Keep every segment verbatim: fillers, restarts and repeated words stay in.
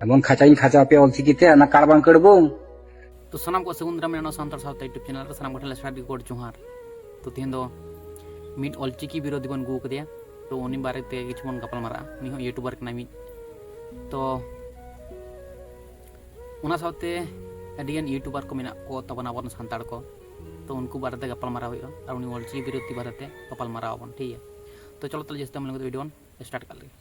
ᱮᱢᱚᱱ ᱠᱷᱟᱸᱪᱟᱧ ᱠᱷᱟᱸᱪᱟ ᱯᱮᱭᱟ ᱚᱞᱪᱤᱠᱤ ᱛᱮ, ᱚᱱᱟ ᱠᱟᱲ ᱵᱟᱝ ᱠᱟᱹᱲᱵᱩᱝ᱾ ᱛᱚ ᱥᱟᱱᱟᱢ ᱠᱚ ᱥᱟᱹᱜᱩᱱ ᱫᱟᱨᱟᱢ ᱢᱮᱱᱟᱜᱼᱟ ᱱᱚᱣᱟ ᱥᱟᱱᱛᱟᱲ ᱥᱟᱶᱛᱟ YouTube ᱪᱮᱱᱮᱞ ᱨᱮ᱾ ᱥᱟᱱᱟᱢ ᱠᱚᱴᱷᱮᱱ ᱞᱮ ᱥᱟᱹᱨᱫᱤ ᱜᱚᱰ ᱡᱚᱦᱟᱨ᱾ ᱛᱚ ᱛᱮᱦᱮᱧ ᱫᱚ ᱢᱤᱫ ᱚᱞᱪᱤᱠᱤ ᱵᱤᱨᱳᱫᱷᱤ ᱵᱚᱱ ᱟᱹᱜᱩ ᱟᱠᱟᱫᱮᱭᱟ᱾ ᱛᱚ ᱩᱱᱤ ᱵᱟᱨᱮᱛᱮ ᱠᱤᱪᱷᱩ ᱵᱚᱱ ᱜᱟᱯᱟᱞ ᱢᱟᱨᱟᱜᱼᱟ᱾ ᱩᱱᱤ ᱦᱚᱸ YouTuber ᱠᱟᱱᱟᱭ ᱢᱤᱫ᱾ ᱛᱚ ᱚᱱᱟ ᱥᱟᱶᱛᱮ ᱟᱹᱰᱤᱜᱟᱱ YouTuber ᱠᱚ ᱢᱮᱱᱟᱜ ᱠᱚ ᱛᱟᱵᱚᱱᱟ ᱟᱵᱚᱨᱮᱱ ᱥᱟᱱᱛᱟᱲ ᱠᱚ᱾ ᱛᱚ ᱩᱱᱠᱩ ᱵᱟᱨᱮᱛᱮ ᱜᱟᱯᱟᱞ ᱢᱟᱨᱟᱣ ᱦᱩᱭᱩᱜᱼᱟ ᱟᱨ ᱩᱱᱤ ᱚᱞᱪᱤᱠᱤ ᱵᱤᱨᱳᱫᱷᱤ ᱵᱟᱨᱮᱛᱮ ᱜᱟᱯᱟᱞ ᱢᱟᱨᱟᱣ ᱟᱵᱚᱱ, ᱴᱷᱤᱠ ᱜᱮᱭᱟ? ᱛᱚ ᱪᱚᱞᱚ ᱛᱟᱦᱞᱮ ᱡᱟᱹᱥᱛᱤ ᱵᱟᱝ ᱞᱟᱹᱭ ᱠᱟᱛᱮ video ᱵᱚᱱ start ᱠᱟᱜ ᱞᱮᱜᱮ᱾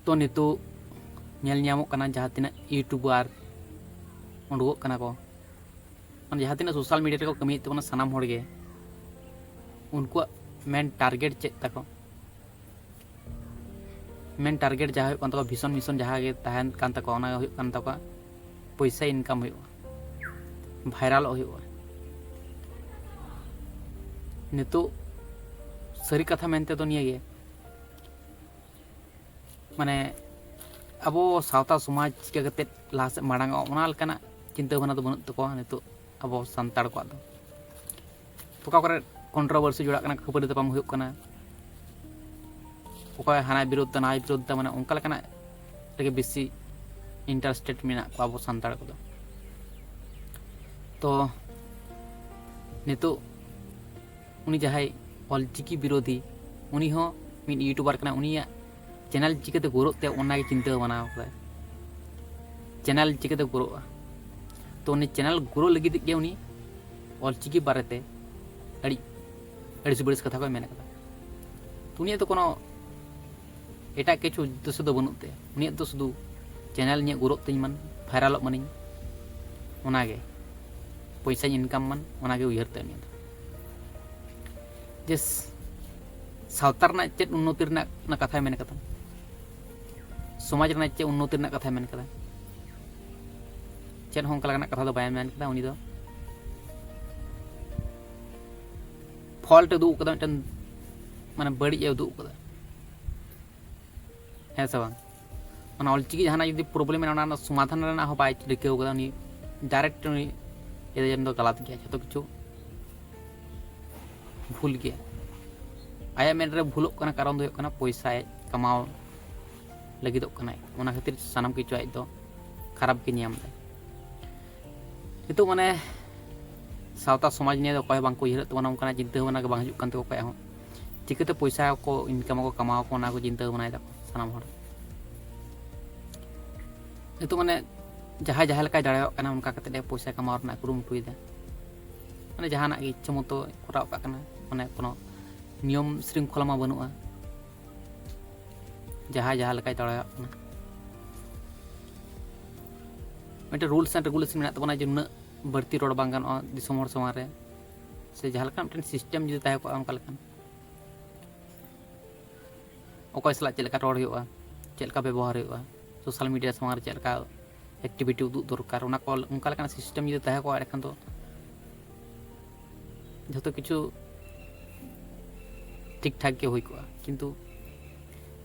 ᱛᱚ ᱱᱤᱛᱚᱜ ᱧᱮᱞ ᱧᱟᱢᱚᱜ ᱠᱟᱱᱟ ᱡᱟᱦᱟᱸ ᱛᱤᱱᱟᱹᱜ YouTuber ᱩᱰᱩᱠᱚᱜ ᱠᱟᱱᱟ ᱠᱚ, ᱢᱟᱱᱮ ᱡᱟᱦᱟᱸ ᱛᱤᱱᱟᱹᱜ social media ᱨᱮᱠᱚ ᱠᱟᱹᱢᱤᱭᱮᱫ ᱛᱟᱵᱚᱱᱟ ᱥᱟᱱᱟᱢ ᱦᱚᱲ ᱜᱮ, ᱩᱱᱠᱩᱣᱟᱜ main target ᱪᱮᱫ ᱛᱟᱠᱚ? Main target ᱡᱟᱦᱟᱸ ᱦᱩᱭᱩᱜ ᱠᱟᱱ ᱛᱟᱠᱚᱣᱟ, vision mission ᱡᱟᱦᱟᱸ ᱜᱮ ᱛᱟᱦᱮᱱ ᱠᱟᱱ ᱛᱟᱠᱚᱣᱟ, ᱚᱱᱟ ᱜᱮ ᱦᱩᱭᱩᱜ ᱠᱟᱱ ᱛᱟᱠᱚᱣᱟ ᱯᱚᱭᱥᱟ income ᱦᱩᱭᱩᱜᱼᱟ, viralᱚᱜ ᱦᱩᱭᱩᱜᱼᱟ᱾ ᱱᱤᱛᱚᱜ ᱥᱟᱹᱨᱤ ᱠᱟᱛᱷᱟ ᱢᱮᱱᱛᱮ ᱫᱚ ᱱᱤᱭᱟᱹ ᱜᱮ, ᱢᱟᱱᱮ ᱟᱵᱚ ᱥᱟᱶᱛᱟ ᱥᱚᱢᱟᱡᱽ ᱪᱤᱠᱟᱹ ᱠᱟᱛᱮ ᱞᱟᱦᱟ ᱥᱮᱫ ᱢᱟᱲᱟᱝᱚᱜᱼᱟ, ᱚᱱᱟ ᱞᱮᱠᱟᱱᱟᱜ ᱪᱤᱱᱛᱟᱹ ᱵᱷᱟᱵᱽᱱᱟ ᱫᱚ ᱵᱟᱹᱱᱩᱜ ᱛᱟᱠᱚᱣᱟ ᱱᱤᱛᱚᱜ ᱟᱵᱚ ᱥᱟᱱᱛᱟᱲ ᱠᱚᱣᱟᱜ ᱫᱚ᱾ ᱚᱠᱟ ᱠᱚᱨᱮ controversy ᱡᱚᱲᱟᱜ ᱠᱟᱱᱟ, ᱠᱷᱟᱹᱯᱟᱹᱨᱤ ᱛᱟᱯᱟᱢ ᱦᱩᱭᱩᱜ ᱠᱟᱱᱟ, ᱚᱠᱚᱭ ᱦᱟᱱᱟᱭ ᱵᱤᱨᱳᱫᱷ ᱫᱟ, ᱱᱟᱭ ᱵᱤᱨᱳᱫᱷ ᱫᱟ, ᱢᱟᱱᱮ ᱚᱱᱠᱟ ᱞᱮᱠᱟᱱᱟᱜ ᱨᱮᱜᱮ ᱵᱮᱥᱤ interested ᱢᱮᱱᱟᱜ ᱠᱚᱣᱟ ᱟᱵᱚ ᱥᱟᱱᱛᱟᱲ ᱠᱚᱫᱚ᱾ ᱛᱚ ᱱᱤᱛᱚᱜ ᱩᱱᱤ ᱡᱟᱦᱟᱸᱭ ᱚᱞᱪᱤᱠᱤ ᱵᱤᱨᱳᱫᱷᱤ, ᱩᱱᱤ ᱦᱚᱸ ᱢᱤᱫ YouTuber ᱠᱟᱱᱟᱭ᱾ ᱩᱱᱤᱭᱟᱜ channel ᱪᱤᱠᱟᱹᱛᱮ ᱜᱨᱳᱜ ᱛᱮ, ᱚᱱᱟᱜᱮ ᱪᱤᱱᱛᱟᱹ ᱵᱷᱟᱵᱽᱱᱟ ᱠᱟᱫᱟᱭ᱾ Channel ᱪᱤᱠᱟᱹᱛᱮ ᱜᱨᱳᱜᱼᱟ? ᱛᱚ ᱩᱱᱤ channel ᱜᱨᱳ ᱞᱟᱹᱜᱤᱫ ᱜᱮ ᱩᱱᱤ ᱚᱞᱪᱤᱠᱤ ᱵᱟᱨᱮᱛᱮ ᱟᱹᱰᱤ ᱟᱹᱲᱤᱥ ᱵᱟᱹᱲᱤᱥ ᱠᱟᱛᱷᱟ ᱠᱚᱭ ᱢᱮᱱ ᱠᱟᱫᱟ᱾ ᱛᱚ ᱩᱱᱤᱭᱟᱜ ᱫᱚ ᱠᱳᱱᱳ ᱮᱴᱟᱜ ᱠᱤᱪᱷᱩ ᱩᱫᱽᱫᱮᱥᱥᱚ ᱫᱚ ᱵᱟᱹᱱᱩᱜ ᱛᱟᱭᱟ᱾ ᱩᱱᱤᱭᱟᱜ ᱫᱚ ᱥᱩᱫᱷᱩ channel ᱤᱧᱟᱹᱜ ᱜᱨᱳᱜ ᱛᱤᱧ ᱢᱟᱱ, viralᱚᱜ ᱢᱟᱹᱱᱤᱧ, ᱚᱱᱟᱜᱮ ᱯᱚᱭᱥᱟᱧ income ᱢᱟᱱ, ᱚᱱᱟᱜᱮ ᱩᱭᱦᱟᱹᱨ ᱛᱟᱭ ᱩᱱᱤᱭᱟᱜ ᱫᱚ᱾ ᱡᱮ ᱥᱟᱶᱛᱟ ᱨᱮᱱᱟᱜ ᱪᱮᱫ ᱩᱱᱱᱚᱛᱤ ᱨᱮᱱᱟᱜ ᱚᱱᱟ ᱠᱟᱛᱷᱟᱭ ᱢᱮᱱ ᱠᱟᱫᱟ, ᱥᱚᱢᱟᱡᱽ ᱨᱮᱱᱟᱜ ᱪᱮᱫ ᱩᱱᱱᱚᱛᱤ ᱨᱮᱱᱟᱜ ᱠᱟᱛᱷᱟᱭ ᱢᱮᱱ ᱠᱟᱫᱟ, ᱪᱮᱫ ᱦᱚᱸ ᱚᱱᱠᱟ ᱞᱮᱠᱟᱱᱟᱜ ᱠᱟᱛᱷᱟ ᱫᱚ ᱵᱟᱭ ᱢᱮᱱ ᱠᱟᱫᱟ᱾ ᱩᱱᱤ ᱫᱚ fault ᱮ ᱩᱫᱩᱜ ᱠᱟᱫᱟ, ᱢᱤᱫᱴᱮᱱ ᱢᱟᱱᱮ ᱵᱟᱹᱲᱤᱡ ᱮ ᱩᱫᱩᱜ ᱠᱟᱫᱟ, ᱦᱮᱸ ᱥᱮ ᱵᱟᱝ? ᱚᱱᱟ ᱚᱞᱪᱤᱠᱤ ᱡᱟᱦᱟᱱᱟᱜ ᱡᱩᱫᱤ ᱯᱨᱚᱵᱞᱮᱢ ᱢᱮᱱᱟᱜᱼᱟ, ᱚᱱᱟ ᱨᱮᱱᱟᱜ ᱥᱚᱢᱟᱫᱷᱟᱱ ᱨᱮᱱᱟᱜ ᱦᱚᱸ ᱵᱟᱭ ᱨᱤᱠᱟᱹᱣ ᱠᱟᱫᱟ᱾ ᱩᱱᱤ ᱰᱟᱭᱨᱮᱠᱴ ᱩᱱᱤ ᱮᱡᱮᱱᱴ ᱫᱚ ᱜᱟᱞᱟᱛ ᱜᱮᱭᱟ, ᱡᱷᱚᱛᱚ ᱠᱤᱪᱷᱩ ᱵᱷᱩᱞ ᱜᱮᱭᱟ᱾ ᱟᱭᱟᱜ ᱢᱮᱫ ᱨᱮ ᱵᱷᱩᱞᱚᱜ ᱠᱟᱱᱟ, ᱠᱟᱨᱚᱱ ᱫᱚ ᱦᱩᱭᱩᱜ ᱠᱟᱱᱟ ᱯᱚᱭᱥᱟᱭ ᱠᱟᱢᱟᱣ ᱞᱟᱹᱜᱤᱫᱚᱜ ᱠᱟᱱᱟᱭ, ᱚᱱᱟ ᱠᱷᱟᱹᱛᱤᱨ ᱥᱟᱱᱟᱢ ᱠᱤᱪᱷᱩ ᱟᱡ ᱫᱚ ᱠᱷᱟᱨᱟᱯ ᱜᱮ ᱧᱟᱢ ᱫᱟᱭ᱾ ᱱᱤᱛᱚᱜ ᱢᱟᱱᱮ ᱥᱟᱶᱛᱟ ᱥᱚᱢᱟᱡᱽ ᱱᱤᱭᱮ ᱫᱚ ᱚᱠᱚᱭ ᱦᱚᱸ ᱵᱟᱝᱠᱚ ᱩᱭᱦᱟᱹᱨᱮᱫ ᱛᱟᱵᱚᱱᱟ, ᱚᱱᱠᱟᱱᱟᱜ ᱪᱤᱱᱛᱟᱹ ᱵᱷᱟᱵᱽᱱᱟ ᱜᱮ ᱵᱟᱝ ᱦᱤᱡᱩᱜ ᱠᱟᱱ ᱛᱟᱠᱚᱣᱟ ᱚᱠᱚᱭᱟᱜ ᱦᱚᱸ᱾ ᱪᱤᱠᱟᱹᱛᱮ ᱯᱚᱭᱥᱟ ᱠᱚ ᱤᱱᱠᱟᱢ ᱟᱠᱚ, ᱠᱟᱢᱟᱣ ᱟᱠᱚ, ᱚᱱᱟ ᱠᱚ ᱪᱤᱱᱛᱟᱹ ᱵᱷᱟᱵᱽᱱᱟᱭ ᱫᱟᱠᱚ ᱥᱟᱱᱟᱢ ᱦᱚᱲ᱾ ᱱᱤᱛᱚᱜ ᱢᱟᱱᱮ ᱡᱟᱦᱟᱸᱭ ᱡᱟᱦᱟᱸ ᱞᱮᱠᱟᱭ ᱫᱟᱲᱮᱭᱟᱜ ᱠᱟᱱᱟ, ᱚᱱᱠᱟ ᱠᱟᱛᱮᱫ ᱮ ᱯᱚᱭᱥᱟ ᱠᱟᱢᱟᱣ ᱨᱮᱱᱟᱜ ᱠᱩᱨᱩᱢᱩᱴᱩᱭᱮᱫᱟ᱾ ᱢᱟᱱᱮ ᱡᱟᱦᱟᱱᱟᱜ ᱜᱮ ᱤᱪᱪᱷᱟᱹ ᱢᱚᱛᱚ ᱠᱚᱨᱟᱣ ᱠᱟᱜ ᱠᱟᱱᱟ, ᱢᱟᱱᱮ ᱠᱳᱱᱳ ᱱᱤᱭᱚᱢ ᱥᱤᱨᱤᱝᱠᱷᱚᱞᱟ ᱢᱟ ᱵᱟᱹᱱᱩᱜᱼᱟ᱾ ᱡᱟᱦᱟᱸᱭ ᱡᱟᱦᱟᱸ ᱞᱮᱠᱟᱭ ᱫᱟᱲᱮᱭᱟᱜ ᱠᱟᱱᱟ᱾ ᱢᱤᱫᱴᱮᱱ ᱨᱩᱞᱥ ᱮᱱᱰ ᱨᱮᱜᱩᱞᱮᱥᱚᱱ ᱢᱮᱱᱟᱜ ᱛᱟᱵᱚᱱᱟ ᱡᱮ ᱱᱩᱱᱟᱹᱜ ᱵᱟᱹᱲᱛᱤ ᱨᱚᱲ ᱵᱟᱝ ᱜᱟᱱᱚᱜᱼᱟ ᱫᱤᱥᱚᱢ ᱦᱚᱲ ᱥᱟᱢᱟᱝ ᱨᱮ, ᱥᱮ ᱡᱟᱦᱟᱸ ᱞᱮᱠᱟ ᱢᱤᱫᱴᱮᱱ ᱥᱤᱥᱴᱮᱢ ᱡᱩᱫᱤ ᱛᱟᱦᱮᱸ ᱠᱚᱜᱼᱟ ᱚᱱᱠᱟ ᱞᱮᱠᱟᱱ, ᱚᱠᱚᱭ ᱥᱟᱞᱟᱜ ᱪᱮᱫ ᱞᱮᱠᱟ ᱨᱚᱲ ᱦᱩᱭᱩᱜᱼᱟ, ᱪᱮᱫ ᱞᱮᱠᱟ ᱵᱮᱵᱚᱦᱟᱨ ᱦᱩᱭᱩᱜᱼᱟ, ᱥᱳᱥᱟᱞ ᱢᱤᱰᱤᱭᱟ ᱥᱟᱢᱟᱝ ᱨᱮ ᱪᱮᱫ ᱞᱮᱠᱟ ᱮᱠᱴᱤᱵᱷᱤᱴᱤ ᱩᱫᱩᱜ ᱫᱚᱨᱠᱟᱨ, ᱚᱱᱟ ᱠᱚ, ᱚᱱᱠᱟ ᱞᱮᱠᱟᱱᱟᱜ ᱥᱤᱥᱴᱮᱢ ᱡᱩᱫᱤ ᱛᱟᱦᱮᱸ ᱠᱚᱜᱼᱟ, ᱮᱸᱰᱮᱠᱷᱟᱱ ᱫᱚ ᱡᱷᱚᱛᱚ ᱠᱤᱪᱷᱩ ᱴᱷᱤᱠ ᱴᱷᱟᱠ ᱜᱮ ᱦᱩᱭ ᱠᱚᱜᱼᱟ᱾ ᱠᱤᱱᱛᱩ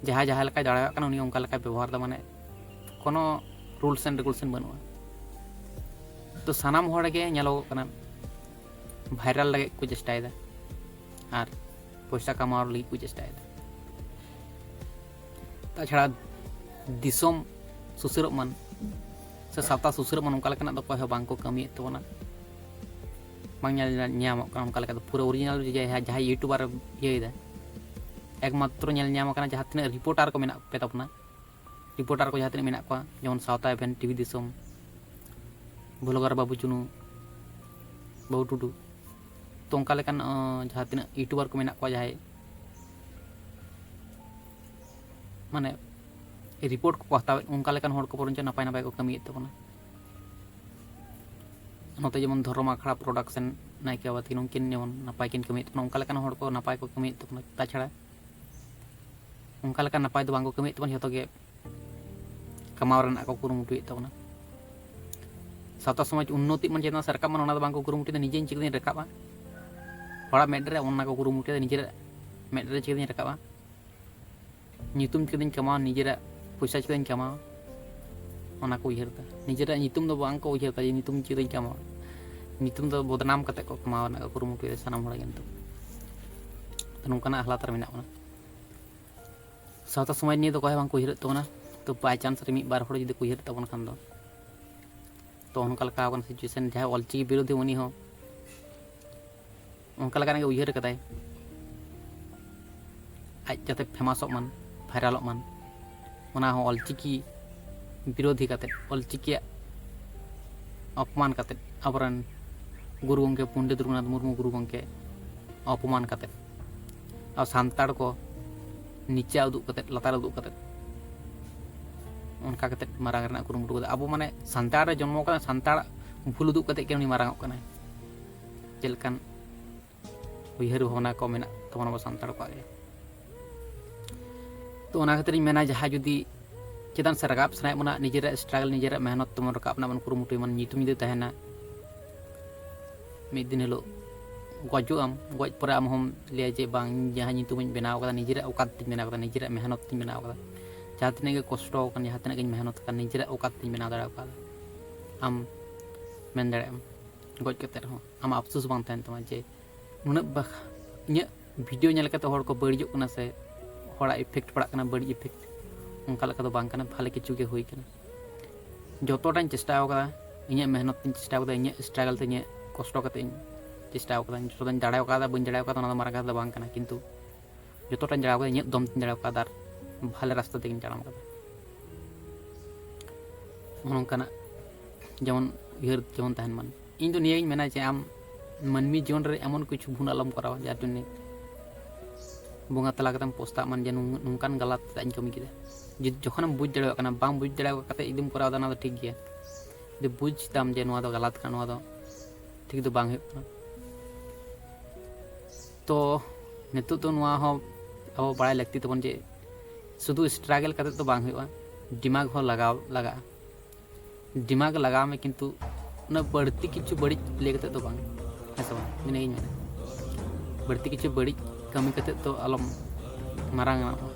ᱡᱟᱦᱟᱸᱭ ᱡᱟᱦᱟᱸ ᱞᱮᱠᱟᱭ ᱫᱟᱲᱮᱭᱟᱜ ᱠᱟᱱᱟ, ᱩᱱᱤ ᱚᱱᱠᱟ ᱞᱮᱠᱟᱭ ᱵᱮᱵᱚᱦᱟᱨ ᱮᱫᱟ, ᱢᱟᱱᱮ ᱠᱳᱱᱳ ᱨᱩᱞᱥ ᱮᱱᱰ ᱨᱮᱜᱩᱞᱮᱥᱚᱱ ᱵᱟᱹᱱᱩᱜᱼᱟ᱾ ᱛᱚ ᱥᱟᱱᱟᱢ ᱦᱚᱲ ᱜᱮ ᱧᱮᱞᱚᱜᱚᱜ ᱠᱟᱱᱟ ᱵᱷᱟᱭᱨᱟᱞ ᱞᱟᱹᱜᱤᱫ ᱠᱚ ᱪᱮᱥᱴᱟᱭᱮᱫᱟ ᱟᱨ ᱯᱚᱭᱥᱟ ᱠᱟᱢᱟᱣ ᱞᱟᱹᱜᱤᱫ ᱠᱚ ᱪᱮᱥᱴᱟᱭᱮᱫᱟ᱾ ᱛᱟᱪᱷᱟᱲᱟ ᱫᱤᱥᱚᱢ ᱥᱩᱥᱟᱹᱨᱚᱜ ᱢᱟᱱ ᱥᱮ ᱥᱟᱶᱛᱟ ᱥᱩᱥᱟᱹᱨᱚᱜ ᱢᱟᱱ, ᱚᱱᱠᱟ ᱞᱮᱠᱟᱱᱟᱜ ᱫᱚ ᱚᱠᱚᱭ ᱦᱚᱸ ᱵᱟᱝ ᱠᱚ ᱠᱟᱹᱢᱤᱭᱮᱫ ᱛᱟᱵᱚᱱᱟ, ᱵᱟᱝ ᱧᱮᱞ ᱧᱟᱢᱚᱜ ᱠᱟᱱᱟ ᱚᱱᱠᱟ ᱞᱮᱠᱟ ᱫᱚ᱾ ᱯᱩᱨᱟᱹ ᱚᱨᱤᱡᱤᱱᱟᱞ ᱡᱟᱦᱟᱸᱭ ᱤᱭᱩᱴᱩᱵᱟᱨ ᱤᱭᱟᱹᱭᱮᱫᱟ, ᱮᱠᱢᱟᱛᱨᱚ ᱧᱮᱞ ᱧᱟᱢ ᱟᱠᱟᱱᱟ ᱡᱟᱦᱟᱸ ᱛᱤᱱᱟᱹᱜ ᱨᱤᱯᱳᱨᱴᱟᱨ ᱠᱚ ᱢᱮᱱᱟᱜ ᱯᱮ ᱛᱟᱵᱚᱱᱟ, ᱨᱤᱯᱳᱨᱴᱟᱨ ᱠᱚ ᱡᱟᱦᱟᱸ ᱛᱤᱱᱟᱹᱜ ᱢᱮᱱᱟᱜ ᱠᱚᱣᱟ, ᱡᱮᱢᱚᱱ ᱥᱟᱶᱛᱟ ᱮᱵᱷᱮᱱ, ᱴᱤᱵᱷᱤ ᱫᱤᱥᱚᱢ, ᱵᱷᱞᱚᱜᱟᱨ ᱵᱟᱹᱵᱩ ᱪᱩᱱᱩ, ᱵᱟᱹᱵᱩ ᱴᱩᱰᱩ, ᱛᱚ ᱚᱱᱠᱟ ᱞᱮᱠᱟᱱ ᱡᱟᱦᱟᱸ ᱛᱤᱱᱟᱹᱜ ᱤᱭᱩᱴᱩᱵᱟᱨ ᱠᱚ ᱢᱮᱱᱟᱜ ᱠᱚᱣᱟ, ᱡᱟᱦᱟᱸᱭ ᱢᱟᱱᱮ ᱨᱤᱯᱳᱨᱴ ᱠᱚᱠᱚ ᱦᱟᱛᱟᱣᱮᱫ, ᱚᱱᱠᱟ ᱞᱮᱠᱟᱱ ᱦᱚᱲ ᱠᱚ ᱵᱚᱨᱚᱱᱪᱚ ᱱᱟᱯᱟᱭ ᱱᱟᱯᱟᱭ ᱠᱚ ᱠᱟᱹᱢᱤᱭᱮᱫ ᱛᱟᱵᱚᱱᱟ᱾ ᱱᱚᱛᱮ ᱡᱮᱢᱚᱱ ᱫᱷᱚᱨᱚᱢ ᱟᱠᱷᱲᱟ ᱯᱨᱚᱰᱟᱠᱥᱚᱱ, ᱱᱟᱭᱠᱮ ᱵᱟᱵᱟ ᱛᱟᱹᱠᱤᱱ, ᱩᱱᱠᱤᱱ ᱡᱮᱢᱚᱱ ᱱᱟᱯᱟᱭ ᱠᱤᱱ ᱠᱟᱹᱢᱤᱭᱮᱫ ᱛᱟᱵᱚᱱᱟ, ᱚᱱᱠᱟ ᱞᱮᱠᱟᱱ ᱦᱚᱲ ᱠᱚ ᱱᱟᱯᱟᱭ ᱠᱚ ᱠᱟᱹᱢᱤᱭᱮᱫ ᱛᱟᱵᱚᱱᱟ᱾ ᱛᱟᱪᱷᱟᱲᱟ ᱚᱱᱠᱟ ᱞᱮᱠᱟ ᱱᱟᱯᱟᱭ ᱫᱚ ᱵᱟᱝ ᱠᱚ ᱠᱟᱹᱢᱤᱭᱮᱫ ᱛᱟᱵᱚᱱᱟ, ᱡᱷᱚᱛᱚ ᱜᱮ ᱠᱟᱢᱟᱣ ᱨᱮᱱᱟᱜ ᱠᱚ ᱠᱩᱨᱩᱢᱩᱴᱩᱭᱮᱫ ᱛᱟᱵᱚᱱᱟ᱾ ᱥᱟᱶᱛᱟ ᱥᱚᱢᱟᱡᱽ ᱩᱱᱱᱚᱛᱤᱜ ᱢᱟ, ᱪᱮᱛᱟᱱ ᱥᱮᱫ ᱨᱟᱠᱟᱵ ᱢᱟ, ᱚᱱᱟ ᱫᱚ ᱵᱟᱝ ᱠᱚ ᱠᱩᱨᱩᱢᱩᱴᱩᱭᱮᱫᱟ᱾ ᱱᱤᱡᱮ ᱪᱤᱠᱟᱹᱛᱤᱧ ᱨᱟᱠᱟᱵᱼᱟ ᱦᱚᱲᱟᱜ ᱢᱮᱫ ᱨᱮ, ᱚᱱᱟ ᱠᱚ ᱠᱩᱨᱩᱢᱩᱴᱩᱭᱮᱫᱟ᱾ ᱱᱤᱡᱮᱨᱟᱜ ᱢᱮᱫ ᱨᱮ ᱪᱤᱠᱟᱹᱛᱤᱧ ᱨᱟᱠᱟᱵᱼᱟ, ᱧᱩᱛᱩᱢ ᱪᱤᱠᱟᱹᱛᱤᱧ ᱠᱟᱢᱟᱣᱟ, ᱱᱤᱡᱮᱨᱟᱜ ᱯᱚᱭᱥᱟ ᱪᱤᱠᱟᱹᱧ ᱠᱟᱢᱟᱣᱟ, ᱚᱱᱟ ᱠᱚ ᱩᱭᱦᱟᱹᱨ ᱮᱫᱟ᱾ ᱱᱤᱡᱮᱨᱟᱜ ᱧᱩᱛᱩᱢ ᱫᱚ ᱵᱟᱝ ᱠᱚ ᱩᱭᱦᱟᱹᱨ ᱮᱫᱟ ᱡᱮ ᱧᱩᱛᱩᱢ ᱪᱤᱠᱟᱹᱧ ᱠᱟᱢᱟᱣᱟ᱾ ᱧᱩᱛᱩᱢ ᱫᱚ ᱵᱚᱫᱱᱟᱢ ᱠᱟᱛᱮ ᱠᱚ ᱠᱟᱢᱟᱣ ᱨᱮᱱᱟᱜ ᱠᱚ ᱠᱩᱨᱩᱢᱩᱴᱩᱭᱮᱫᱟ ᱥᱟᱱᱟᱢ ᱦᱚᱲ ᱜᱮ ᱱᱤᱛᱚᱜ᱾ ᱛᱚ ᱱᱚᱝᱠᱟᱱᱟᱜ ᱦᱟᱞᱟᱛ ᱨᱮ ᱢᱮᱱᱟᱜ ᱵᱚᱱᱟ᱾ ᱥᱟᱶᱛᱟ ᱥᱚᱢᱟᱡᱽ ᱱᱤᱭᱮ ᱫᱚ ᱚᱠᱚᱭ ᱦᱚᱸ ᱵᱟᱝ ᱠᱚ ᱩᱭᱦᱟᱹᱨᱮᱫ ᱛᱟᱵᱚᱱᱟ᱾ ᱛᱚ by chance ᱨᱮ ᱢᱤᱫ ᱵᱟᱨ ᱦᱚᱲ ᱡᱩᱫᱤ ᱠᱚ ᱩᱭᱦᱟᱹᱨᱮᱫ ᱛᱟᱵᱚᱱ ᱠᱷᱟᱱ ᱫᱚ, ᱛᱚ ᱚᱱᱠᱟ ᱞᱮᱠᱟ ᱟᱠᱟᱱᱟ situation᱾ ᱡᱟᱦᱟᱸᱭ ᱚᱞᱪᱤᱠᱤ ᱵᱤᱨᱳᱫᱷᱤ, ᱩᱱᱤ ᱦᱚᱸ ᱚᱱᱠᱟ ᱞᱮᱠᱟᱱᱟᱜ ᱜᱮ ᱩᱭᱦᱟᱹᱨ ᱠᱟᱫᱟᱭ, ᱟᱡ ᱡᱟᱛᱮ ᱯᱷᱮᱢᱟᱥᱚᱜ ᱢᱟᱱ, ᱵᱷᱟᱭᱨᱟᱞᱚᱜ ᱢᱟᱱ, ᱚᱱᱟ ᱦᱚᱸ ᱚᱞᱪᱤᱠᱤ ᱵᱤᱨᱳᱫᱷᱤ ᱠᱟᱛᱮᱫ, ᱚᱞᱪᱤᱠᱤᱭᱟᱜ ᱚᱯᱚᱢᱟᱱ ᱠᱟᱛᱮᱫ, ᱟᱵᱚᱨᱮᱱ ᱜᱩᱨᱩ ᱜᱚᱢᱠᱮ ᱯᱚᱱᱰᱤᱛ ᱨᱚᱜᱷᱩᱱᱟᱛᱷ ᱢᱩᱨᱢᱩ ᱜᱩᱨᱩ ᱜᱚᱢᱠᱮ ᱚᱯᱚᱢᱟᱱ ᱠᱟᱛᱮᱫ, ᱟᱨ ᱥᱟᱱᱛᱟᱲ ᱠᱚ ᱱᱤᱪᱟ ᱩᱫᱩᱜ ᱠᱟᱛᱮᱫ, ᱞᱟᱛᱟᱨ ᱩᱫᱩᱜ ᱠᱟᱛᱮᱫ, ᱚᱱᱠᱟ ᱠᱟᱛᱮᱫ ᱢᱟᱨᱟᱝ ᱨᱮᱱᱟᱜ ᱠᱩᱨᱩᱢᱩᱴᱩ ᱠᱟᱫᱟ᱾ ᱟᱵᱚ ᱢᱟᱱᱮ ᱥᱟᱱᱛᱟᱲ ᱨᱮ ᱡᱚᱱᱢᱚ ᱠᱟᱱᱟ, ᱥᱟᱱᱛᱟᱲ ᱵᱷᱩᱞ ᱩᱫᱩᱜ ᱠᱟᱛᱮᱫ ᱜᱮ ᱩᱱᱤ ᱢᱟᱨᱟᱝᱚᱜ ᱠᱟᱱᱟᱭ᱾ ᱪᱮᱫ ᱞᱮᱠᱟᱱ ᱩᱭᱦᱟᱹᱨ ᱵᱷᱟᱵᱽᱱᱟ ᱠᱚ ᱢᱮᱱᱟᱜ ᱛᱟᱵᱚᱱᱟ ᱟᱵᱚ ᱥᱟᱱᱛᱟᱲ ᱠᱚᱣᱟᱜ ᱜᱮ᱾ ᱛᱚ ᱚᱱᱟ ᱠᱷᱟᱹᱛᱤᱨ ᱤᱧ ᱢᱮᱱᱟ, ᱡᱟᱦᱟᱸᱭ ᱡᱩᱫᱤ ᱪᱮᱛᱟᱱ ᱥᱮᱫ ᱨᱟᱠᱟᱵ ᱥᱟᱱᱟᱭᱮᱫ ᱵᱚᱱᱟ, ᱱᱤᱡᱮᱨᱟᱜ struggle, ᱱᱤᱡᱮᱨᱟᱜ ᱢᱮᱦᱱᱚᱛ ᱛᱮᱵᱚᱱ ᱨᱟᱠᱟᱵ ᱨᱮᱱᱟᱜ ᱵᱚᱱ ᱠᱩᱨᱩᱢᱩᱴᱩᱭ ᱢᱟ, ᱧᱩᱛᱩᱢ ᱡᱩᱫᱤ ᱛᱟᱦᱮᱱᱟ, ᱢᱤᱫ ᱫᱤᱱ ᱦᱤᱞᱳᱜ ᱜᱚᱡᱚᱜ ᱟᱢ, ᱜᱚᱡ ᱯᱚᱨᱮ ᱟᱢ ᱦᱚᱸᱢ ᱞᱟᱹᱭᱟ ᱡᱮ, "ᱵᱟᱝ, ᱤᱧ ᱡᱟᱦᱟᱸ ᱧᱩᱛᱩᱢ ᱤᱧ ᱵᱮᱱᱟᱣ ᱠᱟᱫᱟ, ᱱᱤᱡᱮᱨᱟᱜ ᱚᱠᱟᱛ ᱛᱤᱧ ᱵᱮᱱᱟᱣ ᱠᱟᱫᱟ, ᱱᱤᱡᱮᱨᱟᱜ ᱢᱮᱦᱱᱚᱛ ᱛᱤᱧ ᱵᱮᱱᱟᱣ ᱠᱟᱫᱟ, ᱡᱟᱦᱟᱸ ᱛᱤᱱᱟᱹᱜ ᱜᱮ ᱠᱚᱥᱴᱚ ᱟᱠᱟᱱ, ᱡᱟᱦᱟᱸ ᱛᱤᱱᱟᱹᱜ ᱜᱤᱧ ᱢᱮᱦᱱᱚᱛ ᱟᱠᱟᱱ, ᱱᱤᱡᱮᱨᱟᱜ ᱚᱠᱟᱛ ᱛᱤᱧ ᱵᱮᱱᱟᱣ ᱫᱟᱲᱮ ᱠᱟᱣᱫᱟ", ᱟᱢ ᱢᱮᱱ ᱫᱟᱲᱮᱭᱟᱜ ᱟᱢ᱾ ᱜᱚᱡ ᱠᱟᱛᱮ ᱨᱮᱦᱚᱸ ᱟᱢᱟᱜ ᱟᱯᱥᱳᱥ ᱵᱟᱝ ᱛᱟᱦᱮᱱ ᱛᱟᱢᱟ ᱡᱮ ᱱᱩᱱᱟᱹᱜ ᱵᱟ-, ᱤᱧᱟᱹᱜ video ᱧᱮᱞ ᱠᱟᱛᱮ ᱦᱚᱲ ᱠᱚ ᱵᱟᱹᱲᱤᱡᱚᱜ ᱠᱟᱱᱟ ᱥᱮ ᱦᱚᱲᱟᱜ effect ᱯᱟᱲᱟᱜ ᱠᱟᱱᱟ, ᱵᱟᱹᱲᱤᱡ effect, ᱚᱱᱠᱟ ᱞᱮᱠᱟ ᱫᱚ ᱵᱟᱝ ᱠᱟᱱᱟ᱾ ᱵᱷᱟᱞᱮ ᱠᱤᱪᱷᱩ ᱜᱮ ᱦᱩᱭ ᱠᱟᱱᱟ᱾ ᱡᱚᱛᱚᱴᱟᱧ ᱪᱮᱥᱴᱟ ᱟᱠᱟᱫᱟ, ᱤᱧᱟᱹᱜ ᱢᱮᱦᱱᱚᱛ ᱛᱤᱧ ᱪᱮᱥᱴᱟ ᱟᱠᱟᱫᱟ, ᱤᱧᱟᱹᱜ struggle ᱛᱮ, ᱤᱧᱟᱹᱜ ᱠᱚᱥᱴᱚ ᱠᱟᱛᱮ ᱤᱧ ᱪᱮᱥᱴᱟ ᱟᱠᱟᱫᱟ᱾ ᱡᱚᱛᱚᱴᱟᱧ ᱫᱟᱲᱮ ᱟᱠᱟᱫᱟ, ᱵᱟᱹᱧ ᱫᱟᱲᱮ ᱟᱠᱟᱫᱟ, ᱚᱱᱟ ᱫᱚ ᱢᱟᱨᱟᱝ ᱠᱟᱛᱷᱟ ᱫᱚ ᱵᱟᱝ ᱠᱟᱱᱟ, ᱠᱤᱱᱛᱩ ᱡᱚᱛᱚᱴᱟᱧ ᱫᱟᱲᱮ ᱟᱠᱟᱫᱟ, ᱤᱧᱟᱹᱜ ᱫᱚᱢ ᱛᱤᱧ ᱫᱟᱲᱮ ᱟᱠᱟᱫᱟ ᱟᱨ ᱵᱷᱟᱞᱮ ᱨᱟᱥᱛᱟ ᱛᱮᱜᱤᱧ ᱛᱟᱲᱟᱢ ᱟᱠᱟᱫᱟ᱾ ᱱᱚᱜᱼᱚ ᱱᱚᱝᱠᱟᱱᱟᱜ ᱡᱮᱢᱚᱱ ᱩᱭᱦᱟᱹᱨ ᱡᱮᱢᱚᱱ ᱛᱟᱦᱮᱱ ᱢᱟ᱾ ᱤᱧ ᱫᱚ ᱱᱤᱭᱟᱹᱜᱤᱧ ᱢᱮᱱᱟ ᱡᱮ ᱟᱢ ᱢᱟᱹᱱᱢᱤ ᱡᱤᱭᱚᱱ ᱨᱮ ᱮᱢᱚᱱ ᱠᱤᱪᱷᱩ ᱵᱷᱩᱞ ᱟᱞᱚᱢ ᱠᱚᱨᱟᱣᱟ ᱡᱟᱨ ᱡᱚᱱᱱᱮ ᱵᱚᱸᱜᱟ ᱛᱟᱞᱟ ᱠᱟᱛᱮᱢ ᱯᱚᱥᱛᱟᱜ ᱢᱟ ᱡᱮ ᱱᱩᱱ-, ᱱᱚᱝᱠᱟᱱ ᱜᱟᱞᱟᱛ ᱪᱮᱫᱟᱜ ᱤᱧ ᱠᱟᱹᱢᱤ ᱠᱮᱫᱟ᱾ ᱡᱩᱫᱤ ᱡᱚᱠᱷᱚᱱᱮᱢ ᱵᱩᱡᱽ ᱫᱟᱲᱮᱭᱟᱜ ᱠᱟᱱᱟ, ᱵᱟᱝ ᱵᱩᱡᱽ ᱫᱟᱲᱮ ᱠᱟᱛᱮ ᱡᱩᱫᱤᱢ ᱠᱚᱨᱟᱣ ᱮᱫᱟ, ᱚᱱᱟ ᱫᱚ ᱴᱷᱤᱠ ᱜᱮᱭᱟ᱾ ᱡᱩᱫᱤ ᱵᱩᱡᱽ ᱛᱟᱢ ᱡᱮ ᱱᱚᱣᱟ ᱫᱚ ᱜᱟᱞᱟᱛ ᱠᱟᱱᱟ, ᱱᱚᱣᱟ ᱫᱚ ᱴᱷᱤᱠ ᱫᱚ ᱵᱟᱝ ᱦᱩᱭᱩᱜ ᱠᱟᱱᱟ, ᱛᱚ ᱱᱤᱛᱚᱜ ᱫᱚ ᱱᱚᱣᱟ ᱦᱚᱸ ᱟᱵᱚ ᱵᱟᱲᱟᱭ ᱞᱟᱹᱠᱛᱤ ᱛᱟᱵᱚᱱ ᱡᱮ ᱥᱩᱫᱷᱩ struggle ᱠᱟᱛᱮ ᱫᱚ ᱵᱟᱝ ᱦᱩᱭᱩᱜᱼᱟ, ᱫᱤᱢᱟᱜᱽ ᱦᱚᱸ ᱞᱟᱜᱟᱣ ᱞᱟᱜᱟᱜᱼᱟ᱾ ᱫᱤᱢᱟᱜᱽ ᱞᱟᱜᱟᱣ ᱢᱮ, ᱠᱤᱱᱛᱩ ᱩᱱᱟᱹᱜ ᱵᱟᱹᱲᱛᱤ ᱠᱤᱪᱷᱩ ᱵᱟᱹᱲᱤᱡ ᱞᱟᱹᱭ ᱠᱟᱛᱮ ᱫᱚ ᱵᱟᱝ, ᱦᱮᱸ ᱥᱮ ᱵᱟᱝ? ᱤᱱᱟᱹᱜᱤᱧ ᱢᱮᱱᱟ, ᱵᱟᱹᱲᱛᱤ ᱠᱤᱪᱷᱩ ᱵᱟᱹᱲᱤᱡ ᱠᱟᱹᱢᱤ ᱠᱟᱛᱮ ᱫᱚ ᱟᱞᱚᱢ ᱢᱟᱨᱟᱝ ᱚᱜᱼᱟ᱾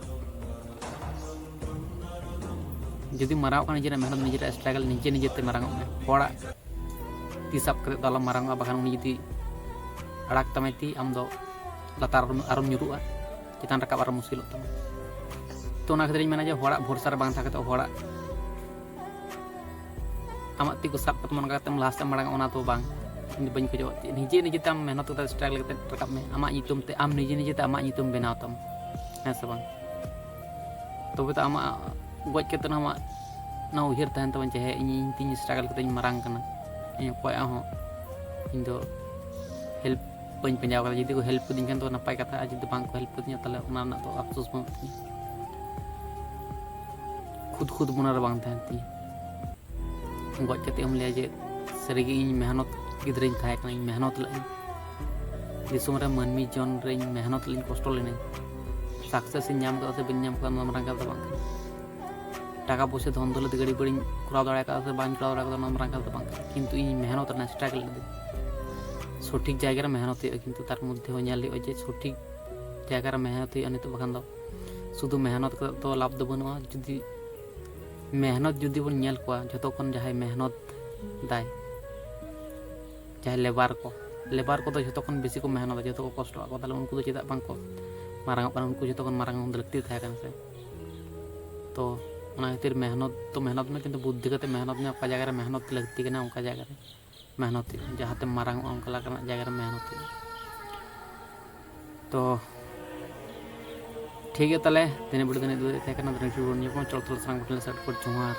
ᱡᱩᱫᱤ ᱢᱟᱨᱟᱝᱚᱜ ᱠᱟᱱᱟ ᱱᱤᱡᱮᱨᱟᱜ ᱢᱮᱦᱱᱚᱛ, ᱱᱤᱡᱮᱨᱟᱜ ᱥᱴᱨᱟᱜᱚᱞ, ᱱᱤᱡᱮ ᱱᱤᱡᱮᱛᱮ ᱢᱟᱨᱟᱝᱚᱜ ᱢᱮ᱾ ᱦᱚᱲᱟᱜ ᱛᱤ ᱥᱟᱵ ᱠᱟᱛᱮ ᱫᱚ ᱟᱞᱚᱢ ᱢᱟᱨᱟᱝᱚᱜᱼᱟ, ᱵᱟᱠᱷᱟᱱ ᱩᱱᱤ ᱡᱩᱫᱤ ᱟᱲᱟᱜ ᱛᱟᱢᱟᱭ ᱛᱤ, ᱟᱢ ᱫᱚ ᱞᱟᱛᱟᱨ ᱨᱮᱢ, ᱟᱨᱚᱢ ᱧᱩᱨᱩᱜᱼᱟ, ᱪᱮᱛᱟᱱ ᱨᱟᱠᱟᱵ ᱟᱨᱚ ᱢᱩᱥᱠᱤᱞᱚᱜ ᱛᱟᱢᱟ᱾ ᱛᱚ ᱚᱱᱟ ᱠᱷᱟᱹᱛᱤᱨ ᱤᱧ ᱢᱮᱱᱟ ᱡᱮ ᱦᱚᱲᱟᱜ ᱵᱷᱚᱨᱥᱟ ᱨᱮ ᱵᱟᱝ ᱛᱟᱦᱮᱸ ᱠᱟᱛᱮ, ᱦᱚᱲᱟᱜ ᱟᱢᱟᱜ ᱛᱤ ᱠᱚ ᱥᱟᱵ ᱠᱟᱛᱮ ᱚᱱᱠᱟ ᱠᱟᱛᱮᱢ ᱞᱟᱦᱟ ᱥᱮᱫ ᱮᱢ ᱢᱟᱲᱟᱝᱟ, ᱚᱱᱟ ᱫᱚ ᱵᱟᱝ, ᱤᱧ ᱫᱚ ᱵᱟᱹᱧ ᱠᱷᱚᱡᱚᱜᱼᱟ᱾ ᱱᱤᱡᱮ ᱱᱤᱡᱮ ᱛᱮ ᱟᱢ ᱢᱮᱦᱱᱚᱛ ᱠᱟᱛᱮ ᱥᱴᱨᱟᱜᱚᱞ ᱠᱟᱛᱮ ᱨᱟᱠᱟᱵ ᱢᱮ, ᱟᱢᱟᱜ ᱧᱩᱛᱩᱢ ᱛᱮ, ᱟᱢ ᱱᱤᱡᱮ ᱱᱤᱡᱮ ᱛᱮ ᱟᱢᱟᱜ ᱧᱩᱛᱩᱢ ᱵᱮᱱᱟᱣ ᱛᱟᱢ, ᱦᱮᱸ ᱥᱮ ᱵᱟᱝ? ᱛᱚᱵᱮ ᱛᱚ ᱟᱢᱟᱜ ᱜᱚᱡ ᱠᱟᱛᱮ ᱦᱚᱸ ᱟᱢᱟᱜ ᱱᱚᱣᱟ ᱩᱭᱦᱟᱹᱨ ᱛᱟᱦᱮᱱ ᱛᱟᱢᱟ ᱡᱮ ᱦᱮᱸ, ᱤᱧ, ᱤᱧ ᱛᱤᱧ ᱥᱴᱨᱟᱜᱚᱞ ᱠᱟᱛᱮ ᱤᱧ ᱢᱟᱨᱟᱝ ᱠᱟᱱᱟ, ᱤᱧ ᱚᱠᱚᱭᱟᱜ ᱦᱚᱸ ᱤᱧ ᱫᱚ ᱦᱮᱞᱯ ᱵᱟᱹᱧ ᱯᱟᱸᱡᱟ ᱟᱠᱟᱫᱟ᱾ ᱡᱩᱫᱤ ᱠᱚ ᱦᱮᱞᱯ ᱠᱟᱹᱫᱤᱧ ᱠᱷᱟᱱ ᱫᱚ ᱱᱟᱯᱟᱭ ᱠᱟᱛᱷᱟ, ᱟᱨ ᱡᱩᱫᱤ ᱵᱟᱝ ᱠᱚ ᱦᱮᱞᱯ ᱠᱟᱹᱫᱤᱧᱟ ᱛᱟᱦᱚᱞᱮ ᱚᱱᱟ ᱨᱮᱱᱟᱜ ᱫᱚ ᱟᱯᱥᱳᱥ ᱵᱟᱹᱱᱩᱜ ᱛᱤᱧᱟᱹ, ᱠᱷᱩᱫ ᱠᱷᱩᱫ ᱢᱚᱱᱮ ᱨᱮ ᱵᱟᱝ ᱛᱟᱦᱮᱱ ᱛᱤᱧᱟᱹ᱾ ᱜᱚᱡ ᱠᱟᱛᱮ ᱦᱚᱸᱢ ᱞᱟᱹᱭᱟ ᱡᱮ ᱥᱟᱹᱨᱤᱜᱮ ᱤᱧ ᱢᱮᱦᱱᱚᱛ ᱜᱤᱫᱽᱨᱟᱹᱧ ᱛᱟᱦᱮᱸ ᱠᱟᱱᱟ, ᱤᱧ ᱢᱮᱦᱱᱚᱛ ᱞᱮᱫᱟᱹᱧ, ᱫᱤᱥᱚᱢ ᱨᱮ ᱢᱟᱹᱱᱢᱤ ᱡᱚᱱ ᱨᱮᱧ ᱢᱮᱦᱱᱚᱛ ᱞᱮᱫᱟᱹᱧ, ᱠᱚᱥᱴᱚ ᱞᱮᱱᱟᱹᱧ᱾ ᱥᱟᱠᱥᱮᱥ ᱤᱧ ᱧᱟᱢ ᱠᱟᱫᱟ ᱥᱮ ᱵᱟᱹᱧ ᱧᱟᱢ ᱠᱟᱫᱟ, ᱚᱱᱟ ᱢᱟᱨᱟᱝ ᱠᱟᱛᱷᱟ ᱫᱚ ᱵᱟᱝ ᱠᱟᱱᱟ᱾ ᱴᱟᱠᱟ ᱯᱚᱭᱥᱟ, ᱫᱷᱚᱱ ᱫᱚᱞᱚᱛ, ᱜᱟᱹᱰᱤ ᱵᱟᱹᱲᱤᱧ ᱠᱚᱨᱟᱣ ᱫᱟᱲᱮ ᱠᱟᱫᱟ ᱥᱮ ᱵᱟᱹᱧ ᱠᱚᱨᱟᱣ ᱫᱟᱲᱮ ᱠᱟᱫᱟ, ᱚᱱᱟ ᱢᱟᱨᱟᱝ ᱠᱟᱛᱷᱟ ᱫᱚ ᱵᱟᱝ ᱠᱟᱱᱟ᱾ ᱠᱤᱱᱛᱩ ᱤᱧ ᱢᱮᱦᱱᱚᱛ ᱨᱮᱱᱟᱜ ᱥᱴᱨᱟᱜᱚᱞ ᱞᱮᱫᱟᱹᱧ᱾ ᱥᱚᱴᱷᱤᱠ ᱡᱟᱭᱜᱟ ᱨᱮ ᱢᱮᱦᱱᱚᱛ ᱦᱩᱭᱩᱜᱼᱟ, ᱠᱤᱱᱛᱩ ᱛᱟᱨ ᱢᱚᱫᱽᱫᱷᱮ ᱦᱚᱸ ᱧᱮᱞ ᱦᱩᱭᱩᱜᱼᱟ ᱡᱮ ᱥᱚᱴᱷᱤᱠ ᱡᱟᱭᱜᱟ ᱨᱮ ᱢᱮᱦᱱᱚᱛ ᱦᱩᱭᱩᱜᱼᱟ ᱱᱤᱛᱚᱜ, ᱵᱟᱠᱷᱟᱱ ᱫᱚ ᱥᱩᱫᱷᱩ ᱢᱮᱦᱱᱚᱛ ᱠᱟᱛᱮ ᱫᱚ ᱞᱟᱵᱷ ᱫᱚ ᱵᱟᱹᱱᱩᱜᱼᱟ᱾ ᱡᱩᱫᱤ ᱢᱮᱦᱱᱚᱛ ᱡᱩᱫᱤ ᱵᱚᱱ ᱧᱮᱞ ᱠᱚᱣᱟ, ᱡᱷᱚᱛᱚ ᱠᱷᱚᱱ ᱡᱟᱦᱟᱸᱭ ᱢᱮᱦᱱᱚᱛ ᱫᱟᱭ, ᱡᱟᱦᱟᱸᱭ ᱞᱮᱵᱟᱨ ᱠᱚ, ᱞᱮᱵᱟᱨ ᱠᱚᱫᱚ ᱡᱷᱚᱛᱚ ᱠᱷᱚᱱ ᱵᱮᱥᱤ ᱠᱚ ᱢᱮᱦᱱᱚᱛᱟ, ᱡᱷᱚᱛᱚ ᱠᱚ ᱠᱚᱥᱴᱚᱜ ᱟᱠᱚ, ᱛᱟᱦᱚᱞᱮ ᱩᱱᱠᱩ ᱫᱚ ᱪᱮᱫᱟᱜ ᱵᱟᱝ ᱠᱚ ᱢᱟᱨᱟᱝ ᱚᱜ ᱠᱟᱱᱟ? ᱩᱱᱠᱩ ᱡᱷᱚᱛᱚ ᱠᱷᱚᱱ ᱢᱟᱨᱟᱝ ᱦᱚᱸ ᱞᱟᱹᱠᱛᱤ ᱛᱟᱦᱮᱸ ᱠᱟᱱᱟ ᱥᱮ᱾ ᱛᱚ ᱚᱱᱟ ᱠᱷᱟᱹᱛᱤᱨ ᱢᱮᱦᱱᱚᱛ ᱫᱚ ᱢᱮᱦᱱᱚᱛ ᱢᱮ, ᱠᱤᱱᱛᱩ ᱵᱩᱫᱽᱫᱷᱤ ᱠᱟᱛᱮ ᱢᱮᱦᱱᱚᱛ ᱢᱮ᱾ ᱚᱠᱟ ᱡᱟᱭᱜᱟ ᱨᱮ ᱢᱮᱦᱱᱚᱛ ᱞᱟᱹᱠᱛᱤ ᱠᱟᱱᱟ, ᱚᱱᱠᱟ ᱡᱟᱭᱜᱟ ᱨᱮ ᱢᱮᱦᱱᱚᱛ ᱦᱩᱭᱩᱜᱼᱟ, ᱡᱟᱦᱟᱸ ᱛᱮᱢ ᱢᱟᱨᱟᱝ ᱚᱜᱼᱟ, ᱚᱱᱠᱟ ᱞᱮᱠᱟᱱᱟᱜ ᱡᱟᱭᱜᱟ ᱨᱮ ᱢᱮᱦᱱᱚᱛ ᱦᱩᱭᱩᱜᱼᱟ᱾ ᱛᱚ ᱴᱷᱤᱠ ᱜᱮᱭᱟ, ᱛᱟᱦᱚᱞᱮ ᱛᱮᱦᱮᱧ ᱵᱷᱤᱰᱤᱭᱳ ᱫᱚ ᱱᱤᱱᱟᱹᱜ ᱫᱷᱟᱹᱵᱤᱡ ᱛᱟᱦᱮᱸ ᱠᱟᱱᱟ᱾ ᱱᱤᱭᱟᱹ ᱠᱚ ᱪᱚᱞ ᱛᱟᱦᱚᱞᱮ ᱥᱟᱱᱟᱢ ᱠᱚᱴᱷᱮᱱ ᱥᱟᱹᱴ ᱠᱚ ᱡᱚᱦᱟᱨ᱾